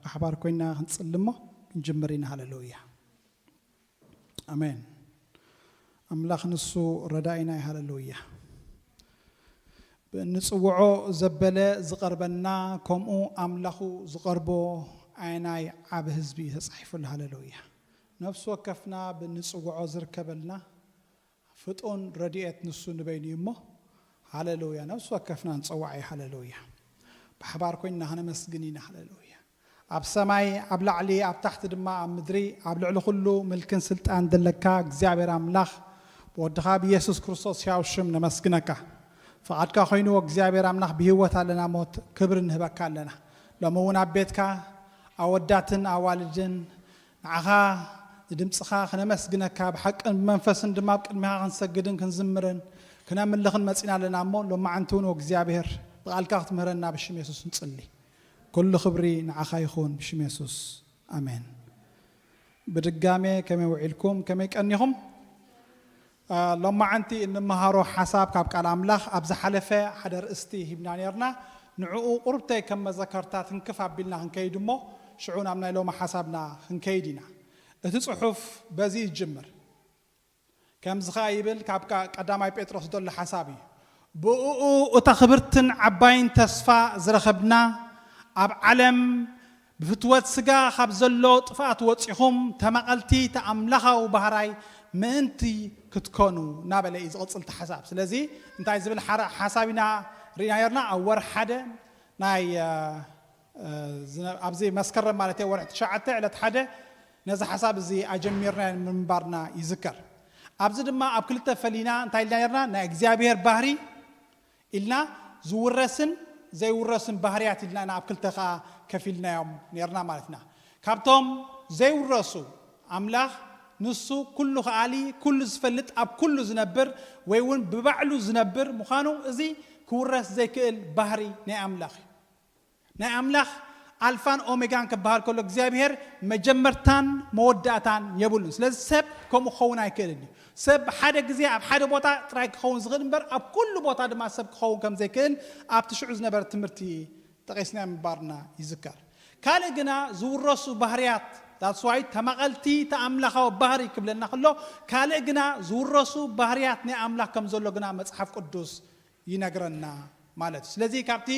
ብሓባር ኮይና ክንጽሊ እሞ ክንጅምር ኢና። ሃሌሉያ። ኣሜን። ኣምላኽ ንሱ ረዳኢና እዩ። ሃሌሉያ። ብእንጽውዖ ዘበለ ዝቐርበና፣ ከምኡ ኣምላኹ ዝቐርቦ ኣየናይ ዓቢ ህዝቢ እዩ ተጻሒፉሉ። ሃሌሉያ። ነፍሲ ወከፍና ብንጽውዖ ዝርከበልና ፍጡን ረድኤት ንሱ ንበይኑ እዩ እሞ፣ ሃሌሉያ፣ ነፍሲ ወከፍና ንጸዋዕ እዩ። ሃሌሉያ። ብሓባር ኮይንና ከነመስግን ኢና። ሃሌሉያ። ኣብ ሰማይ ኣብ ላዕሊ፣ ኣብ ታሕቲ ድማ ኣብ ምድሪ፣ ኣብ ልዕሊ ኩሉ ምልክን ስልጣን ዘለካ እግዚኣብሔር ኣምላኽ፣ ብወድኻ ብኢየሱስ ክርስቶስ ሕያው ሽም ነመስግነካ። ፍቓድካ ኮይኑ እግዚኣብሔር ኣምላኽ ብህይወት ኣለና እሞ ክብሪ ንህበካ ኣለና። ሎሚ እውን ኣብ ቤትካ ኣወዳትን ኣዋልድን ንዓኻ ንድምፅኻ ክነመስግነካ ብሓቅን ብመንፈስን ድማ ኣብ ቅድሚኻ ክንሰግድን ክንዝምርን ክነምልኽን መፂና ኣለና እሞ ሎማዓንቲ እውን እግዚኣብሔር ብቓልካ ክትምህረና ብሽም የሱስ ንፅሊ። ኩሉ ክብሪ ንዓኻ ይኹን ብሽም የሱስ። ኣሜን። ብድጋሜ ከመይ ውዒልኩም? ከመይ ቀኒኹም? ሎማዓንቲ እንመሃሮ ሓሳብ ካብ ቃል ኣምላኽ ኣብ ዝሓለፈ ሓደ ርእስቲ ሂብና ነርና። ንዕኡ ቁርብተይ ከም መዘከርታ ትንክፍ ኣቢልና ክንከይድ እሞ ሽዑ ናብ ናይ ሎማ ሓሳብና ክንከይድ ኢና። እቲ ጽሑፍ በዚ ይጅምር። ከምዚ ኸኣ ይብል፣ ካብ ቃ- ቀዳማይ ጴጥሮስ ዘሎ ሓሳብ እዩ። ብእኡ እታ ክብርትን ዓባይን ተስፋ ዝረኸብና ኣብ ዓለም ብፍትወት ስጋ ካብ ዘሎ ጥፍኣት ወጺኹም ተማቐልቲ እቲ ኣምላኻዊ ባህራይ ምእንቲ ክትኮኑ እናበለ እዩ ዝቕጽል እቲ ሓሳብ። ስለዚ እንታይ ዝብል ሓራ- ሓሳብ ኢና ርኢና ነርና? ኣብ ወር ሓደ ናይ እ፣ እ፣ ዝነ- ኣብዚ መስከረም ማለት እዩ ወርሒ ትሽዓተ ዕለት ሓደ ነዚ ሓሳብ እዚ ኣጀሚርና ምንባርና ይዝከር። ኣብዚ ድማ ኣብ ክልተ ፈሊና እንታይ ኢልና ነርና? ናይ እግዚኣብሔር ባህሪ ኢልና ዝውረስን ዘይውረስን ባህርያት ኢልና ኢና ኣብ ክልተ ከኣ ከፊልናዮም ነርና ማለትና። ካብቶም ዘይውረሱ ኣምላኽ ንሱ ኩሉ ከኣሊ፣ ኩሉ ዝፈልጥ፣ ኣብ ኩሉ ዝነብር ወይ እውን ብባዕሉ ዝነብር ምዃኑ እዚ ክውረስ ዘይክእል ባህሪ ናይ ኣምላኽ እዩ። ናይ ኣምላኽ ኣልፋን ኦሜጋን ክበሃል ከሎ እግዚኣብሔር መጀመርታን መወዳእታን የብሉን። ስለዚ ሰብ ከምኡ ክኸውን ኣይክእልን እዩ። ሰብ ሓደ ግዜ ኣብ ሓደ ቦታ ጥራይ ክኸውን ዝኽእል እምበር ኣብ ኩሉ ቦታ ድማ ሰብ ክኸውን ከም ዘይክእል ኣብቲ ሽዑ ዝነበረ ትምህርቲ ጠቒስና ምንባርና ይዝከር። ካልእ ግና ዝውረሱ ባህርያት that's why ተማቐልቲ እቲ ኣምላኻዊ ባህሪ ክብለና ከሎ ካልእ ግና ዝውረሱ ባህርያት ናይ ኣምላኽ ከም ዘሎ ግና መጽሓፍ ቅዱስ ይነግረና ማለት እዩ። ስለዚ ካብቲ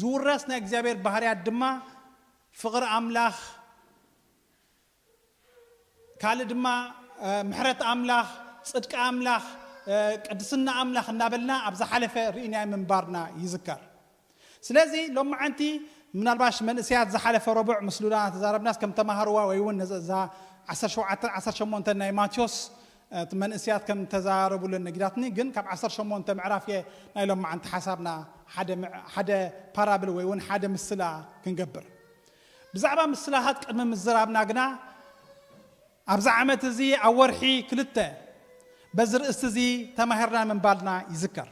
ዝውረስ ናይ እግዚኣብሔር ባህርያት ድማ ፍቕሪ ኣምላኽ፣ ካልእ ድማ ምሕረት ኣምላኽ፣ ጽድቂ ኣምላኽ፣ ቅድስና ኣምላኽ እናበልና ኣብ ዝሓለፈ ርኢናዮ ምንባርና ይዝከር። ስለዚ ሎማዓንቲ ምናልባሽ መንእሰያት ዝሓለፈ ረቡዕ ምስ ሉላ ተዛረብናስ ከም ተማሃርዋ ወይ እውን ነዛ ዓሰርተ ሸውዓተ ዓሰርተ ሸሞንተ ናይ ማቴዎስ እቲ መንእሰያት ከም ተዛረቡለን ነጊራትኒ። ግን ካብ ዓሰርተ ሸሞንተ ምዕራፍ እየ ናይ ሎማዓንቲ ሓሳብና ሓደ ምዕ- ሓደ ፓራብል ወይ እውን ሓደ ምስላ ክንገብር። ብዛዕባ ምስላታት ቅድሚ ምዝራብና ግና ኣብዚ ዓመት እዚ ኣብ ወርሒ ክልተ በዚ ርእስቲ እዚ ተማሂርና ምንባልና ይዝከር።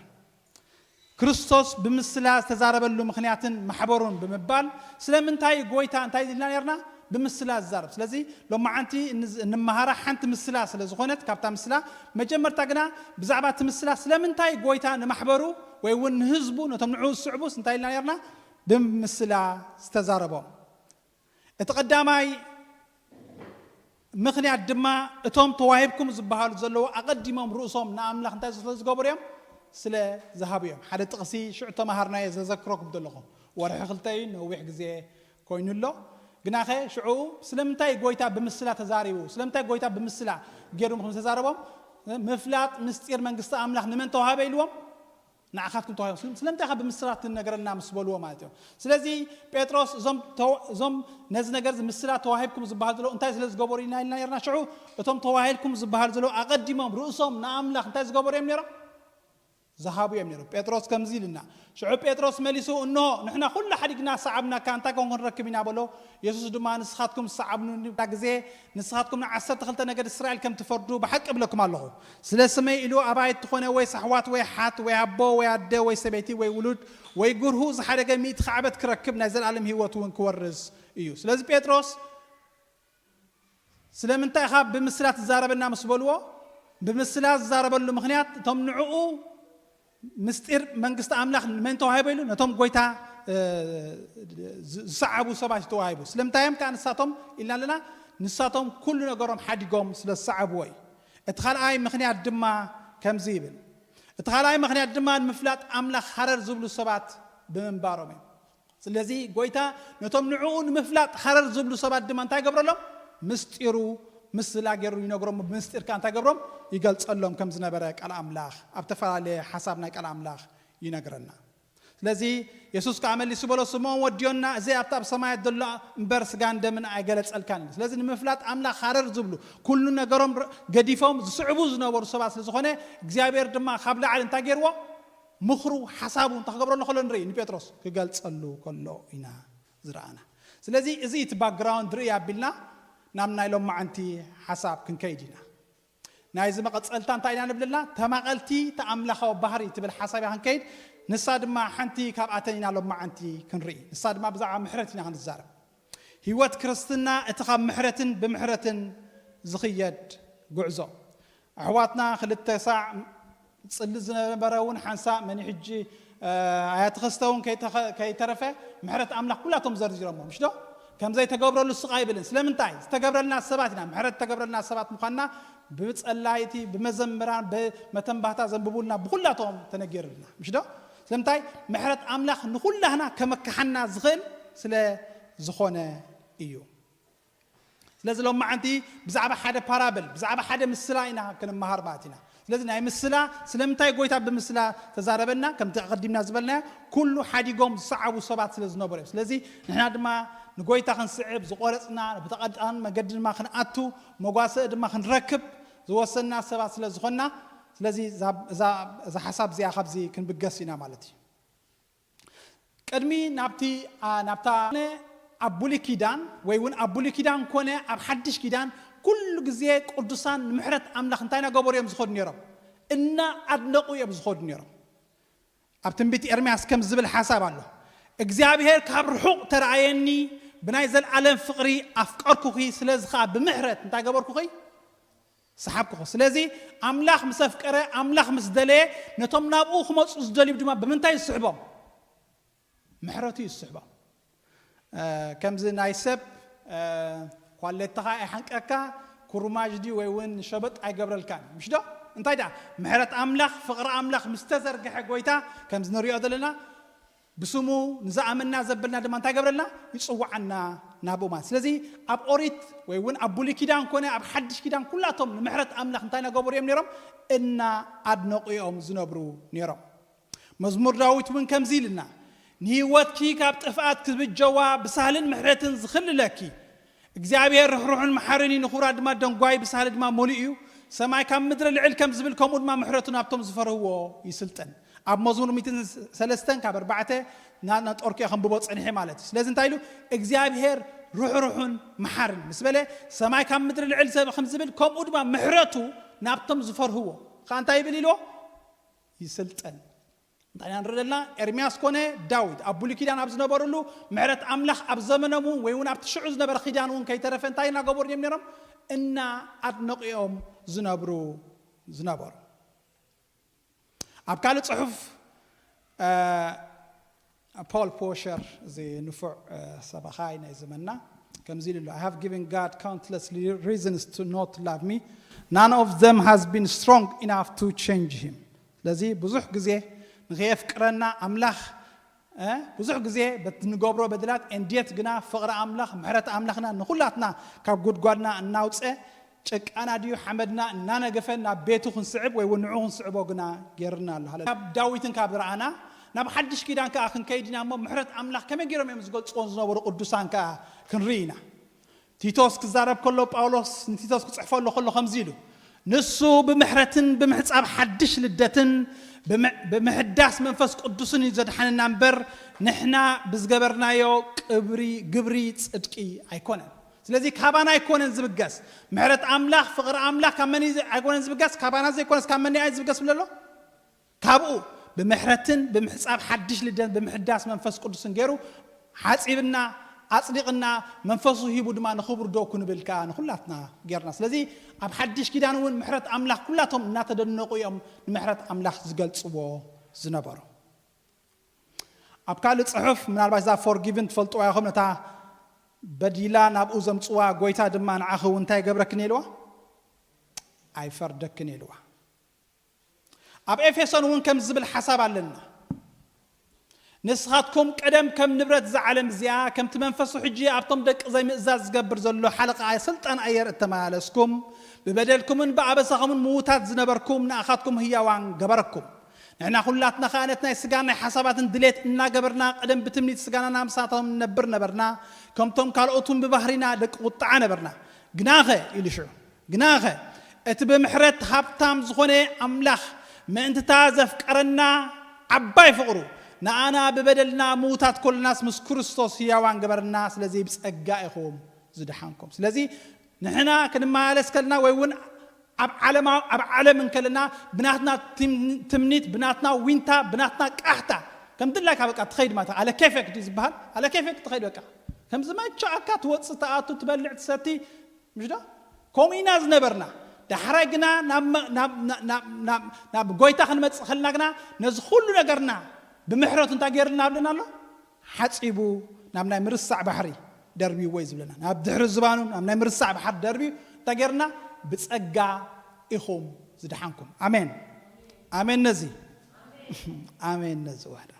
ክርስቶስ ብምስላ ዝተዛረበሉ ምኽንያትን ማሕበሩን ብምባል ስለምንታይ ጎይታ እንታይ ኢልና ነርና? ብምስላ ዝዛረብ። ስለዚ ሎማዓንቲ እንዝ- እንመሃራ ሓንቲ ምስላ ስለ ዝኾነት ካብታ ምስላ መጀመርታ ግና ብዛዕባ እቲ ምስላ ስለምንታይ ጎይታ ንማሕበሩ ወይ እውን ንህዝቡ ነቶም ንዕኡ ዝስዕቡስ እንታይ ኢልና ነርና? ብምስላ ዝተዛረቦም። እቲ ቀዳማይ ምኽንያት ድማ እቶም ተዋሂብኩም ዝበሃሉ ዘለዉ ኣቐዲሞም ርእሶም ንኣምላኽ እንታይ ስለ ዝገበሩ እዮም? ስለ ዝሃቡ እዮም። ሓደ ጥቕሲ ሽዑ ተማሃርናዮ ዘዘክረኩም ዘለኹ ወርሒ ክልተ እዩ፣ ነዊሕ ግዜ ኮይኑ ኣሎ። ግናኸ ሽዑ ስለምንታይ ጎይታ ብምስላ ተዛሪቡ? ስለምንታይ ጎይታ ብምስላ ገይሩ ከም ዝተዛረቦም? ምፍላጥ ምስጢር መንግስቲ ኣምላኽ ንመን ተዋሃበ ኢልዎም? ንዓኻትኩም ተዋሂቦም። ስለ- ስለምንታይ ኢኻ ብምስላ ትነግረና ምስ በልዎ ማለት እዮም። ስለዚ ጴጥሮስ እዞም ተዋ- እዞም ነዚ ነገር እዚ ምስላ ተዋሂብኩም ዝበሃል ዘለዉ እንታይ ስለ ዝገበሩ ኢና ኢልና ነርና? ሽዑ እቶም ተዋሂልኩም ዝበሃል ዘለዉ ኣቐዲሞም ርእሶም ንኣምላኽ እንታይ ዝገበሩ እዮም ነይሮም? ዝሃቡ እዮም ነይሮም። ጴጥሮስ ከምዚ ኢልና ሽዑ ጴጥሮስ መሊሱ እንሆ ንሕና ኩሉ ሓዲግና ሰዓብናካ እንታይ ከም ክንረክብ ኢና በሎ። የሱስ ድማ ንስኻትኩም ዝሰዓብኑኒ ግዜ ንስኻትኩም ንዓሰርተ ክልተ ነገድ እስራኤል ከም ትፈርዱ ብሓቂ እብለኩም ኣለኹ። ስለ ስመይ ኢሉ ኣባይ እትኾነ ወይ ሳሕዋት ወይ ሓት ወይ ኣቦ ወይ ኣደ ወይ ሰበይቲ ወይ ውሉድ ወይ ግርሁ ዝሓደገ ሚእቲ ካዕበት ክረክብ ናይ ዘለኣለም ህይወት እውን ክወርስ እዩ። ስለዚ ጴጥሮስ ስለምንታይ ኢኻ ብምስላ ትዛረበና ምስ በልዎ ብምስላ ዝዛረበሉ ምኽንያት እቶም ንዕኡ ምስጢር መንግስቲ ኣምላኽ ንመን ተዋሂቦ ኢሉ ነቶም ጎይታ እ፣ ዝ-፣ ዝሰዓቡ ሰባት እዩ ተዋሂቡ። ስለምንታይ እዮም ከኣ ንሳቶም ኢልና ኣለና? ንሳቶም ኩሉ ነገሮም ሓዲጎም ስለ ዝሰዓብዎ እዩ። እቲ ካልኣይ ምኽንያት ድማ ከምዚ ይብል። እቲ ካልኣይ ምኽንያት ድማ ንምፍላጥ ኣምላኽ ሃረር ዝብሉ ሰባት ብምንባሮም እዩ። ስለዚ ጎይታ ነቶም ንዕኡ ንምፍላጥ ሃረር ዝብሉ ሰባት ድማ እንታይ ገብረሎም? ምስጢሩ ምስላ ገይሩ ይነግሮም። ብምስጢር ከኣ እንታይ ገብሮም? ይገልጸሎም ከም ዝነበረ ቃል ኣምላኽ ኣብ ተፈላለየ ሓሳብ ናይ ቃል ኣምላኽ ይነግረና። ስለዚ የሱስ ከኣ መሊሱ በሎ፣ ስምዖን ወድዮና፣ እዚ ኣብታ ኣብ ሰማያት ዘሎ እምበር ስጋን ደምን ኣይገለጸልካን እዩ። ስለዚ ንምፍላጥ ኣምላኽ ሃረር ዝብሉ፣ ኩሉ ነገሮም ር-፣ ገዲፎም ዝስዕቡ ዝነበሩ ሰባት ስለ ዝኾነ፣ እግዚኣብሔር ድማ ካብ ላዕሊ እንታይ ገይርዎ? ምኽሩ፣ ሓሳቡ እንታይ ክገብረሉ ከሎ ንርኢ? ንጴጥሮስ ክገልጸሉ ከሎ ኢና ዝረኣና። ስለዚ እዚ እቲ ባክግራውንድ ርኢ ኣቢልና ናብ ናይ ሎማዓንቲ ሓሳብ ክንከይድ ኢና። ናይዚ መቐጸልታ እንታይ ኢና ንብለና? ተማቐልቲ ተኣምላኻዊ ባህሪ ትብል ሓሳብ እያ ክንከይድ። ንሳ ድማ ሓንቲ ካብኣተን ኢና ሎማዓንቲ ክንርኢ። ንሳ ድማ ብዛዕባ ምሕረት ኢና ክንዛረብ። ህይወት ክርስትና እቲ ካብ ምሕረትን ብምሕረትን ዝኽየድ ጉዕዞ። ኣሕዋትና ክልተ ሳዕ ጽሊ ዝነበረ እውን ሓንሳእ መን ሕጂ፣ እ፣ ኣያተ ክስተ እውን ከይተኸ-፣ ከይተረፈ ምሕረት ኣምላኽ ኩላቶም ዘርዚሮሞ፣ ምሽ ዶ? ከም ዘይተገብረሉ ስቕ ኣይብልን። ስለምንታይ? ዝተገብረልና ሰባት ኢና። ምሕረት ዝተገብረልና ሰባት ምዃንና ብጸላይቲ፣ ብመዘምራን፣ ብመተንባህታ ዘንብቡልና ብኹላቶም ተነጊርልና፣ ምሽ ዶ? ስለምንታይ? ምሕረት ኣምላኽ ንኹላህና ከመክሓና ዝኽእል ስለ ዝኾነ እዩ። ስለዚ ሎማዓንቲ ብዛዕባ ሓደ ፓራብል፣ ብዛዕባ ሓደ ምስላ ኢና ክንመሃር ማለት ኢና። ስለዚ ናይ ምስላ፣ ስለምንታይ ጎይታ ብምስላ ተዛረበና? ከምቲ ኣቐዲምና ዝበልናዮ፣ ኩሉ ሓዲጎም ዝሰዓቡ ሰባት ስለ ዝነበሩ እዮም። ስለዚ ንሕና ድማ ንጎይታ ክንስዕብ ዝቆረጽና፣ ብተቐዳን መገዲ ድማ ክንኣቱ፣ መጓሰኢ ድማ ክንረክብ ዝወሰንና ሰባት ስለ ዝኾንና፣ ስለዚ እዛ፣ እዛ፣ እዛ ሓሳብ እዚኣ ካብዚ ክንብገስ ኢና ማለት እዩ። ቅድሚ ናብቲ፣ ኣ፣ ናብታ ኣብ ብሉይ ኪዳን ወይ እውን ኣብ ብሉይ ኪዳን ኮነ ኣብ ሓድሽ ኪዳን ኩሉ ግዜ ቅዱሳን ንምሕረት ኣምላኽ እንታይ እናገበሩ እዮም ዝኸዱ ነይሮም? እናኣድነቑ እዮም ዝኸዱ ነይሮም። ኣብ ትንቢት ኤርምያስ ከም ዝብል ሓሳብ ኣሎ፣ እግዚኣብሔር ካብ ርሑቕ ተረኣየኒ፣ ብናይ ዘለኣለም ፍቕሪ ኣፍቀርኩኺ፣ ስለዚ ኸዓ ብምሕረት እንታይ ገበርኩኺ? ሰሓብኩኹ። ስለዚ ኣምላኽ ምስ ኣፍቀረ፣ ኣምላኽ ምስ ደለየ፣ ነቶም ናብኡ ክመፁ ዝደልዩ ድማ ብምንታይ ዝስሕቦም? ምሕረቱ እዩ ዝስሕቦም። እ፣ ከምዚ ናይ ሰብ፣ እ፣ ኳሌታኻ ኣይሓንቀካ፣ ኩርማጅ ድዩ ወይ እውን ሸበጥ ኣይገብረልካን፣ ምሽ ዶ? እንታይ ደኣ? ምሕረት ኣምላኽ፣ ፍቕሪ ኣምላኽ ምስ ተዘርግሐ ጎይታ፣ ከምዚ ንሪኦ ዘለና፣ ብስሙ ንዝኣመና ዘበልና ድማ እንታይ ገብረልና? ይጽውዓና ናብኡ ማለት። ስለዚ ኣብ ኦሪት ወይ እውን ኣብ ብሉይ ኪዳን ኮነ ኣብ ሓድሽ ኪዳን ኩላቶም ንምሕረት ኣምላኽ እንታይ እናገበሩ እዮም ነይሮም? እናኣድነቑ እዮም ዝነብሩ ነይሮም። መዝሙር ዳዊት እውን ከምዚ ኢልና፣ "ንህይወትኪ ካብ ጥፍኣት ክብጀዋ ብሳህልን ምሕረትን ዝኽልለኪ እግዚኣብሔር ርሕሩሕን መሓርን እዩ፣ ንኽቡራት ድማ ደንጓይ ብሳህሊ ድማ መሊኡ እዩ። ሰማይ ካብ ምድሪ ልዕል ከም ዝብል ከምኡ ድማ ምሕረቱ ናብቶም ዝፈርህዎ ይስልጥን።" ኣብ መዝሙር ሚእትን ሰለስተን ካብ ኣርባዕተ ና-፣ ናጠርኩ እየ ከንብቦ ጸኒሐ ማለት እዩ። ስለዚ እንታይ ኢሉ? "እግዚኣብሔር ርሕሩሕን መሓርን" ምስ በለ፣ ሰማይ ካብ ምድሪ ልዕል ሰብ ከም ዝብል ከምኡ ድማ ምሕረቱ ናብቶም ዝፈርህዎ ከኣ እንታይ ይብል ኢልዎ? ይስልጥን። እንታይ ኢና ንርኢ ዘለና? ኤርምያስ ኮነ ዳዊት ኣብ ብሉይ ኪዳን ኣብ ዝነበሩሉ ምሕረት ኣምላኽ ኣብ ዘመኖም እውን ወይ እውን ኣብቲ ሽዑ ዝነበረ ኪዳን እውን ከይተረፈ እንታይ እናገበሩ እዮም ነይሮም? እናኣድነቑ እዮም ዝነብሩ ዝነበሩ። ኣብ ካልእ ጽሑፍ፣ እ፣ ፖል ፖሸር፣ እዚ ንፉዕ፣ እ፣ ሰባኻይ ናይ ዘመንና፣ ከምዚ ኢሉ ኣሎ፣ "I have given God countless reasons to not love me. None of them has been strong enough to change him." ስለዚ ብዙሕ ግዜ ንኸየፍቅረና ኣምላኽ፣ እ፣ ብዙሕ ግዜ በቲ ንገብሮ በደላት፣ እንዴት ግና ፍቕሪ ኣምላኽ፣ ምሕረት ኣምላኽና ንኹላትና ካብ ጉድጓድና እናውፀ፣ ጭቃና ድዩ ሓመድና እናነገፈ ናብ ቤቱ ክንስዕብ ወይ እውን ንዕኡ ክንስዕቦ ግና ገይርና ኣሎ። ሃሌሉያ። ካብ ዳዊትን ካብ ዝረኣና ናብ ሓድሽ ኪዳን ከኣ ክንከይድ ኢና እሞ፣ ምሕረት ኣምላኽ ከመይ ገይሮም እዮም ዝገልጽዎ ዝነበሩ ቅዱሳን ከኣ ክንርኢ ኢና። ቲቶስ ክዛረብ ከሎ፣ ጳውሎስ ንቲቶስ ክጽሕፈሉ ከሎ ከምዚ ኢሉ፣ "ንሱ ብምሕረትን ብምሕጻብ ሓድሽ ልደትን ብም-፣ ብምሕዳስ መንፈስ ቅዱስን እዩ ዘድሓነና እምበር፣ ንሕና ብዝገበርናዮ ቅብሪ፣ ግብሪ ጽድቂ ኣይኮነን።" ስለዚ ካባና ኣይኮነን ዝብገስ። ምሕረት ኣምላኽ፣ ፍቕሪ ኣምላኽ ካብ መን እዩ ዝ-፣ ኣይኮነን ዝብገስ? ካባና ዘይኮነስ ካብ መን እዩ ዝብገስ ብለሎ? ካብኡ ብምሕረትን ብምሕጻብ ሓድሽ ልደት ብምሕዳስ መንፈስ ቅዱስን ገይሩ ሓጺብና፣ ኣጽዲቕና፣ መንፈሱ ሂቡ ድማ ንኽብሩ ደው ክንብል ከኣ ንኹላትና ገይርና። ስለዚ ኣብ ሓድሽ ኪዳን እውን ምሕረት ኣምላኽ ኩላቶም እናተደነቑ እዮም ንምሕረት ኣምላኽ ዝገልጽዎ ዝነበሩ። ኣብ ካልእ ጽሑፍ፣ ምናልባት እዛ ፎርጊቭን ትፈልጥዋ ኢኹም፣ ነታ በዲላ ናብኡ ዘምጽዋ፣ ጎይታ ድማ ንዓኺ እውን እንታይ ይገብረክን ኢልዋ? ኣይፈርደክን ኢልዋ። ኣብ ኤፌሶን እውን ከም ዝብል ሓሳብ ኣለና። ንስኻትኩም ቀደም ከም ንብረት እዛ ዓለም እዚኣ፣ ከምቲ መንፈሱ ሕጂ ኣብቶም ደቂ ዘይምእዛዝ ዝገብር ዘሎ ሓለቓ ስልጣን ኣየር እተመላለስኩም፣ ብበደልኩምን ብኣበሳኹምን ምዉታት ዝነበርኩም፣ ንኣኻትኩም ህያዋን ገበረኩም። ንሕና ኩላትና ኸኣ ነቲ ናይ ስጋን ናይ ሓሳባትን ድሌት እናገበርና፣ ቀደም ብትምኒት ስጋና ምሳቶም ንነብር ነበርና፣ ከምቶም ካልኦቱን ብባህሪና ደቂ ቁጥዓ ነበርና። ግናኸ፣ ኢሉ ሽዑ፣ ግናኸ እቲ ብምሕረት ሃብታም ዝኾነ ኣምላኽ ምእንትታ ዘፍቀረና ዓባይ ፍቕሩ፣ ንኣና ብበደልና ምዉታት ኮለናስ ምስ ክርስቶስ ህያዋን ገበረና። ስለዚ ብጸጋ ኢኹም ዝደሓንኩም። ስለዚ ንሕና ክንመላለስ ከለና ወይ እውን ኣብ ዓለማዊ፣ ኣብ ዓለም እንከለና ብናትና ትም-፣ ትምኒት፣ ብናትና ዊንታ፣ ብናትና ቃሕታ ከም ድላይካ በቃ ትኸይድ ማለት ኣለ ኬፈክ ድዩ ዝበሃል? ኣለ ኬፈክ ትኸይድ በቃ። ከም ዝመቸኣካ ትወጽእ፣ ትኣቱ፣ ትበልዕ፣ ትሰቲ፣ ምሽ ዶ? ከምኡ ኢና ዝነበርና። ዳሕራይ ግና ናብ መ-፣ ናብ፣ ናብ፣ ናብ፣ ናብ፣ ናብ ጎይታ ክንመጽእ ከለና ግና ነዚ ኩሉ ነገርና ብምሕረቱ እንታይ ገይርልና ኣለና ኣሎ? ሓጺቡ ናብ ናይ ምርሳዕ ባሕሪ ደርቢዎ እዩ ዝብለና። ናብ ድሕሪ ዝባኑ ናብ ናይ ምርሳዕ ባሕሪ ደርቢዩ እንታይ ገይርና? ብጸጋ ኢኹም ዝደሓንኩም። ኣሜን። ኣሜን ነዚ። ኣሜን ነዚ ዋህዳ።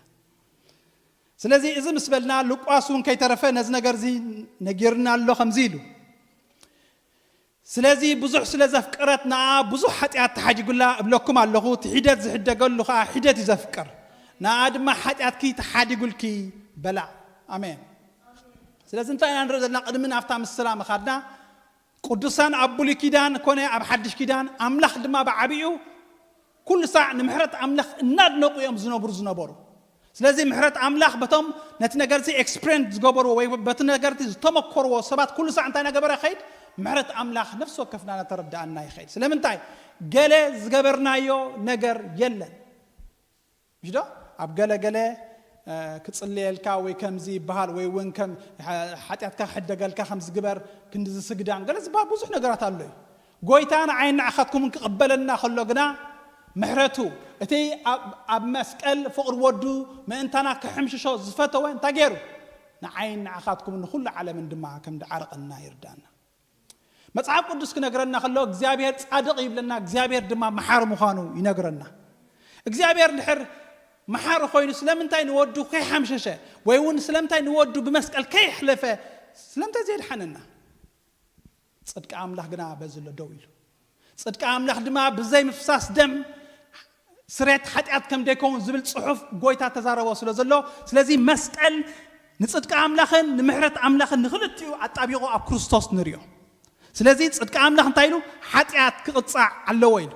ስለዚ እዚ ምስ በልና ሉቃስ እውን ከይተረፈ ነዚ ነገር እዚ ነጊርና ኣሎ ከምዚ ኢሉ። ስለዚ ብዙሕ ስለ ዘፍቀረት ንኣ ብዙሕ ሓጢኣት ተሓዲጉላ እብለኩም ኣለኹ። እቲ ሒደት ዝሕደገሉ ኸኣ ሒደት እዩ ዘፍቅር። ንኣ ድማ ሓጢኣትኪ ተሓዲጉልኪ በላ። ኣሜን። ስለዚ እንታይ ኢና ንርኢ ዘለና? ቅድሚ ናብታ ምስላ ምኻድና ቅዱሳን ኣብ ብሉይ ኪዳን ኮነ ኣብ ሓድሽ ኪዳን ኣምላኽ ድማ ብዓቢኡ ኩሉ ሳዕ ንምሕረት ኣምላኽ እናድነቑ እዮም ዝነብሩ ዝነበሩ። ስለዚ ምሕረት ኣምላኽ በቶም ነቲ ነገር እዚ ኤክስፕሬንስ ዝገበርዎ ወይ በቲ ነገር እቲ ዝተመኮርዎ ሰባት ኩሉ ሳዕ እንታይ እናገበረ ይኸይድ? ምሕረት ኣምላኽ ነፍሲ ወከፍና እናተረዳኣና ይኸይድ። ስለምንታይ? ገለ ዝገበርናዮ ነገር የለን። ምሽ ዶ? ኣብ ገለ ገለ፣ እ፣ ክጽልየልካ ወይ ከምዚ ይበሃል ወይ እውን ከም ሓ-፣ ሓጢኣትካ ክሕደገልካ ከም ዝግበር ክንዲ ዝስግዳን ገለ ዝበሃል ብዙሕ ነገራት ኣሎ እዩ። ጎይታ ንዓይን ንዓኻትኩምን ክቕበለና ከሎ ግና ምሕረቱ፣ እቲ ኣብ፣ ኣብ መስቀል ፍቕሪ ወዱ ምእንታና ክሕምሽሾ ዝፈተወ እንታይ ገይሩ? ንዓይን ንዓኻትኩምን ንኹሉ ዓለምን ድማ ከም ድዓረቐና ይርዳና። መጽሓፍ ቅዱስ ክነግረና ከሎ እግዚኣብሔር ጻድቕ ይብለና፣ እግዚኣብሔር ድማ መሓሪ ምዃኑ ይነግረና። እግዚኣብሔር ድሕር መሓሪ ኮይኑ ስለምንታይ ንወዱ ከይሓምሸሸ ወይ እውን ስለምንታይ ንወዱ ብመስቀል ከይሕለፈ ስለምንታይ ዘየድሓነና? ጽድቂ ኣምላኽ ግና በዚ ኣሎ ደው ኢሉ። ጽድቂ ኣምላኽ ድማ ብዘይ ምፍሳስ ደም ስሬት ሓጢኣት ከም ደይከውን ዝብል ጽሑፍ ጎይታ ተዛረቦ ስለ ዘሎ፣ ስለዚ መስቀል ንጽድቂ ኣምላኽን ንምሕረት ኣምላኽን ንኽልቲኡ ኣጣቢቑ ኣብ ክርስቶስ ንሪኦ። ስለዚ ጽድቂ ኣምላኽ እንታይ ኢሉ? ሓጢኣት ክቕጻዕ ኣለዎ ኢሉ።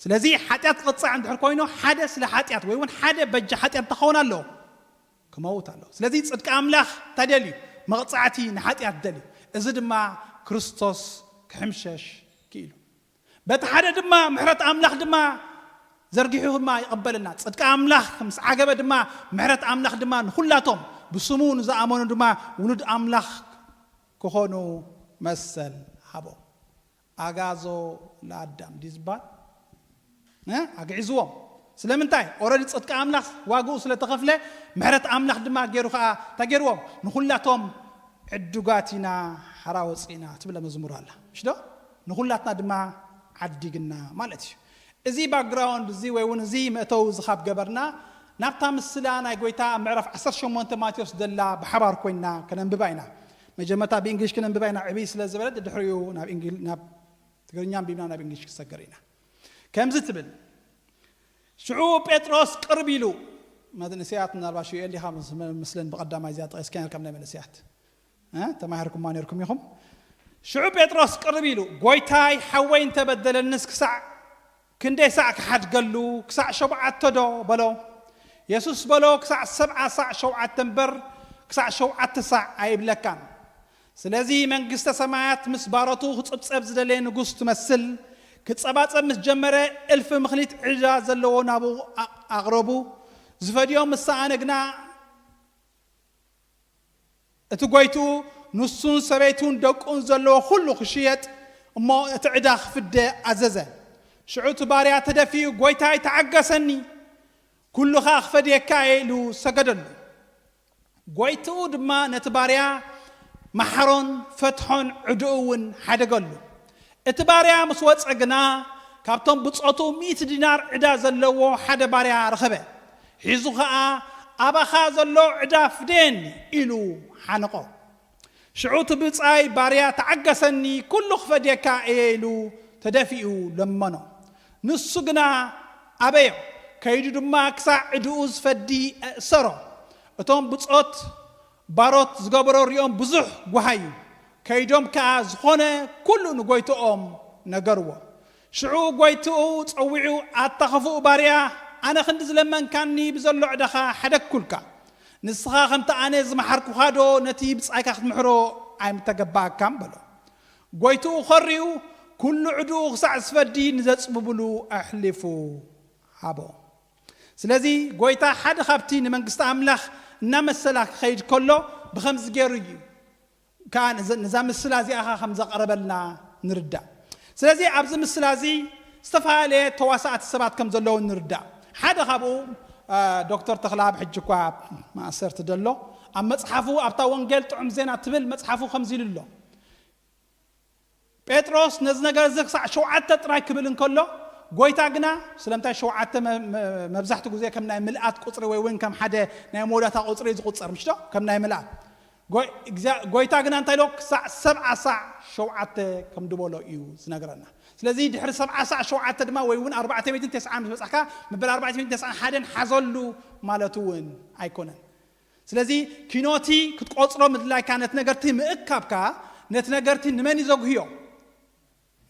ስለዚ ሓጢኣት ክቕጻዕ እንድሕር ኮይኑ ሓደ ስለ ሓጢኣት ወይ እውን ሓደ በጃ ሓጢኣት ተኸውን ኣለዎ። ክመውት ኣለዎ። ስለዚ ጽድቂ ኣምላኽ እንታይ ደልዩ? መቕጻዕቲ ንሓጢኣት ደልዩ። እዚ ድማ ክርስቶስ ክሕምሸሽ ክኢሉ። በቲ ሓደ ድማ ምሕረት ኣምላኽ ድማ ዘርጊሑ ድማ ይቐበልና። ጽድቂ ኣምላኽ ምስ ዓገበ ድማ ምሕረት ኣምላኽ ድማ ንኹላቶም ብስሙ ንዝኣመኑ ድማ ውሉድ ኣምላኽ ክኾኑ መሰል ሃቦም። ኣጋዞ ለኣዳም ድዩ ዝበሃል? እ? ኣግዒዝዎም። ስለምንታይ? ኦረዲ ጽድቂ ኣምላኽ ዋግኡ ስለ ተኸፍለ ምሕረት ኣምላኽ ድማ ገይሩ ኸኣ እንታይ ገይርዎም? ንኹላቶም ዕዱጋት ኢና፣ ሓራ ወፂእና ትብለ መዝሙር ኣላ። ምሽ ዶ? ንኹላትና ድማ ዓዲግና ማለት እዩ። እዚ ባክግራውንድ እዚ ወይ እውን እዚ መእተዊ እዚ ካብ ገበርና ናብታ ምስላ ናይ ጎይታ ኣብ ምዕራፍ ዓሰርተ ሸሞንተ ማቴዎስ ዘላ ብሓባር ኮይንና ከነንብባ ኢና። መጀመርታ ብእንግሊሽ ከነንብባ ኢና፣ ዕብይ ስለ ዝበለ ድሕሪኡ ናብ እንግል-፣ ናብ ትግርኛ ኣንቢብና ናብ እንግሊሽ ክሰገር ኢና። ከምዚ ትብል፣ ሽዑ ጴጥሮስ ቅርብ ኢሉ፣ መንእሰያት ምናልባት ሽዑ ኤልኻ ምስ-፣ ምስለን ብቐዳማይ እዚኣ ጠቒስካ ነርካ ናይ መንእሰያት። እ? ተማሂርኩማ ነርኩም ኢኹም። ሽዑ ጴጥሮስ ቅርብ ኢሉ፣ "ጎይታይ፣ ሓወይ እንተበደለንስ ክሳዕ ክንደይ ሳዕ ክሓድገሉ? ክሳዕ ሸውዓተ ዶ?" በሎ። የሱስ በሎ፣ "ክሳዕ ሰብዓ ሳዕ ሸውዓተ እምበር፣ ክሳዕ ሸውዓተ ሳዕ ኣይብለካን። ስለዚ መንግስተ ሰማያት ምስ ባሮቱ ክጽብጸብ ዝደለየ ንጉስ ትመስል። ክጸባጸብ ምስ ጀመረ፣ እልፊ ምኽሊት ዕዳ ዘለዎ ናብኡ ኣ-፣ ኣቕረቡ። ዝፈድዮም ምስ ሰኣነ ግና፣ እቲ ጎይትኡ ንሱን ሰበይቱን ደቁን ዘለዎ ኩሉ ክሽየጥ እሞ እቲ ዕዳ ክፍደ ኣዘዘ። ሽዑ እቲ ባርያ ተደፊኡ፣ 'ጎይታይ፣ ተዓገሰኒ፣ ኩሉ ኸኣ ክፈድየካ እየ' ኢሉ ሰገደሉ። ጎይትኡ ድማ ነቲ ባርያ መሓሮን ፈትሖን ዕድኡ እውን ሓደገሉ። እቲ ባርያ ምስ ወጸ ግና፣ ካብቶም ብጾቱ ሚእቲ ዲናር ዕዳ ዘለዎ ሓደ ባርያ ረኸበ። ሒዙ ኸኣ፣ "ኣባኻ ዘሎ ዕዳ ፍደየኒ" ኢሉ ሓነቖ። ሽዑ እቲ ብጻይ ባርያ፣ "ተዓገሰኒ፣ ኩሉ ክፈድየካ እየ" ኢሉ ተደፊኡ ለመኖ። ንሱ ግና ኣበዮ። ከይዱ ድማ ክሳዕ ዕድኡ ዝፈዲ ኣእሰሮ። እቶም ብጾት ባሮት ዝገበሮ ሪኦም ብዙሕ ጓሃዩ። ከይዶም ከኣ ዝኾነ ኩሉ ንጎይትኦም ነገርዎ። ሽዑ ጎይትኡ ጸዊዑ፣ "ኣታ ኽፉእ ባርያ፣ ኣነ ክንዲ ዝለመንካኒ ብዘሎ ዕዳኻ ሓደግኩልካ። ንስኻ ከምቲ ኣነ ዝመሓርኩኻዶ ነቲ ብጻይካ ክትምሕሮ ኣይምተገባእካን?" በሎ። ጎይትኡ ኸሪኡ፣ ኩሉ ዕድኡ ክሳዕ ዝፈዲ ንዘጽብብሉ ኣሕሊፉ ሃቦ። ስለዚ ጎይታ ሓደ ካብቲ ንመንግስቲ ኣምላኽ እናመሰላ ክኸይድ ከሎ ብኸምዚ ገይሩ እዩ ከኣ ነዘ-፣ ነዛ ምስላ እዚኣ ኸኣ ከም ዘቕረበልና ንርዳእ። ስለዚ ኣብዚ ምስላ እዚ ዝተፈላለየ ተዋሳእቲ ሰባት ከም ዘለዉ ንርዳእ። ሓደ ካብኡ፣ እ፣ ዶክተር ተኽለኣብ ሕጂ እኳ ኣብ ማእሰርቲ ደሎ፣ ኣብ መጽሓፉ፣ ኣብታ ወንጌል ጥዑም ዜና ትብል መጽሓፉ ከምዚ ኢሉ ኣሎ። ጴጥሮስ ነዚ ነገር እዚ ክሳዕ ሸውዓተ ጥራይ ክብል እንከሎ፣ ጎይታ ግና፣ ስለምንታይ ሸውዓተ መ-፣ መ-፣ መብዛሕትኡ ግዜ ከም ናይ ምልኣት ቁጽሪ ወይ እውን ከም ሓደ ናይ መወዳእታ ቁጽሪ እዩ ዝቁጸር፣ ምሽ ዶ? ከም ናይ ምልኣት። ጎይ-፣ እግዚኣብ-፣ ጎይታ ግና እንታይ ኢሎ? ክሳዕ ሰብዓ ሳዕ ሸውዓተ ከም ድበሎ እዩ ዝነግረና። ስለዚ ድሕሪ ሰብዓ ሳዕ ሸውዓተ ድማ ወይ እውን ኣርባዕተ ሚእትን ተስዓን ምስ በጻሕካ፣ መበል ኣርባዕተ ሚእትን ተስዓን ሓደን ሓዘሉ ማለት እውን ኣይኮነን። ስለዚ ኪኖቲ ክትቆጽሮ ምድላይካ፣ ነቲ ነገርቲ ምእካብካ፣ ነቲ ነገርቲ ንመን እዩ ዘጉህዮ?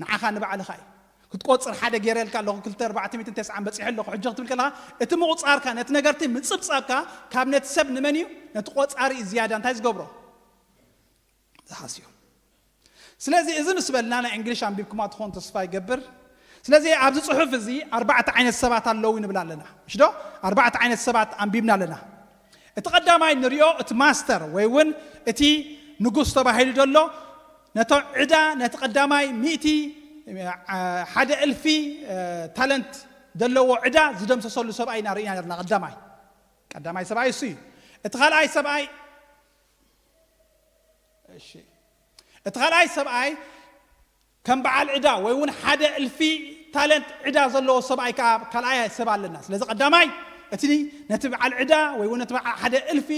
ንዓኻ ንባዕልኻ እዩ። ክትቆጽር ሓደ ገይረልካ ኣለኹ፣ ክልተ ኣርባዕተ ሚእትን ተስዓን በጺሐ ኣለኹ፣ ሕጂ ክትብል ከለኻ፣ እቲ ምቑጻርካ፣ ነቲ ነገርቲ ምጽብጻብካ፣ ካብ ነቲ ሰብ ንመን እዩ? ነቲ ቆጻሪ እዩ ዝያዳ እንታይ ዝገብሮ? ዝሃስዮ። ስለዚ እዚ ምስ በልና፣ ናይ እንግሊሽ ኣንቢብኩማ ትኾን ተስፋ ይገብር። ስለዚ ኣብዚ ጽሑፍ እዚ ኣርባዕተ ዓይነት ሰባት ኣለዉ ንብል ኣለና። ምሽ ዶ? ኣርባዕተ ዓይነት ሰባት ኣንቢብና ኣለና። እቲ ቀዳማይ ንሪኦ፣ እቲ ማስተር ወይ እውን እቲ ንጉስ ተባሂሉ ዘሎ፣ ነቶ ዕዳ፣ ነቲ ቀዳማይ ሚእቲ፣ አ፣ ሓደ እልፊ፣ አ፣ ታለንት ዘለዎ ዕዳ ዝደምሰሰሉ ሰብኣይ ኢና ርኢና ነርና። ቀዳማይ፣ ቀዳማይ ሰብኣይ እሱ እዩ። እቲ ካልኣይ ሰብኣይ፣ እሺ፣ እቲ ካልኣይ ሰብኣይ ከም በዓል ዕዳ ወይ እውን ሓደ እልፊ ታለንት ዕዳ ዘለዎ ሰብኣይ ከኣ ካልኣይ ሰብ ኣለና። ስለዚ ቀዳማይ እቲ ነቲ በዓል ዕዳ ወይ እውን ነቲ በዓል ሓደ እልፊ፣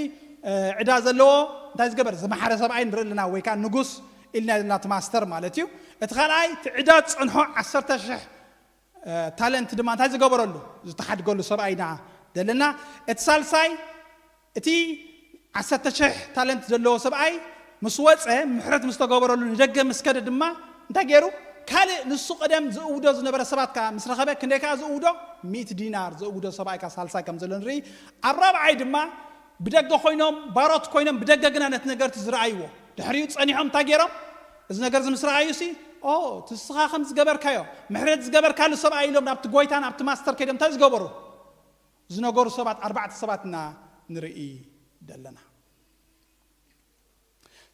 እ፣ ዕዳ ዘለዎ እንታይ ዝገበር ዝመሓረ ሰብኣይ ንርኢ ኣለና፣ ወይ ከኣ ንጉስ ኢልና ዘለና እቲ ማስተር ማለት እዩ። እቲ ካልኣይ እቲ ዕዳ ዝጸንሖ ዓሰርተ ሽሕ እ፣ ታለንት ድማ እንታይ ዝገበረሉ? ዝተሓድገሉ ሰብኣይ ኢና ዘለና። እቲ ሳልሳይ፣ እቲ ዓሰርተ ሽሕ ታለንት ዘለዎ ሰብኣይ ምስ ወጸ፣ ምሕረት ምስ ተገበረሉ፣ ንደገ ምስ ከደ ድማ እንታይ ገይሩ? ካልእ ንሱ ቀደም ዝእውዶ ዝነበረ ሰባት ከኣ ምስ ረኸበ፣ ክንደይ ከኣ ዝእውዶ? ሚእቲ ዲናር ዝእውዶ ሰብኣይ ከኣ ሳልሳይ ከም ዘሎ ንርኢ። ኣብ ራብዓይ ድማ ብደገ ኮይኖም፣ ባሮት ኮይኖም፣ ብደገ ግና ነቲ ነገርቲ ዝረኣይዎ። ድሕሪኡ ጸኒሖም እንታይ ገይሮም? እዚ ነገር እዚ ምስ ረኣዩሲ፣ "ኦ፣ እቲ ንስኻ ከም ዝገበርካዮ፣ ምሕረት ዝገበርካሉ ሰብኣይ" ኢሎም ናብቲ ጎይታ፣ ናብቲ ማስተር ከይዶም እንታይ ዝገበሩ? ዝነገሩ ሰባት፣ ኣርባዕተ ሰባት ኢና ንርኢ ዘለና።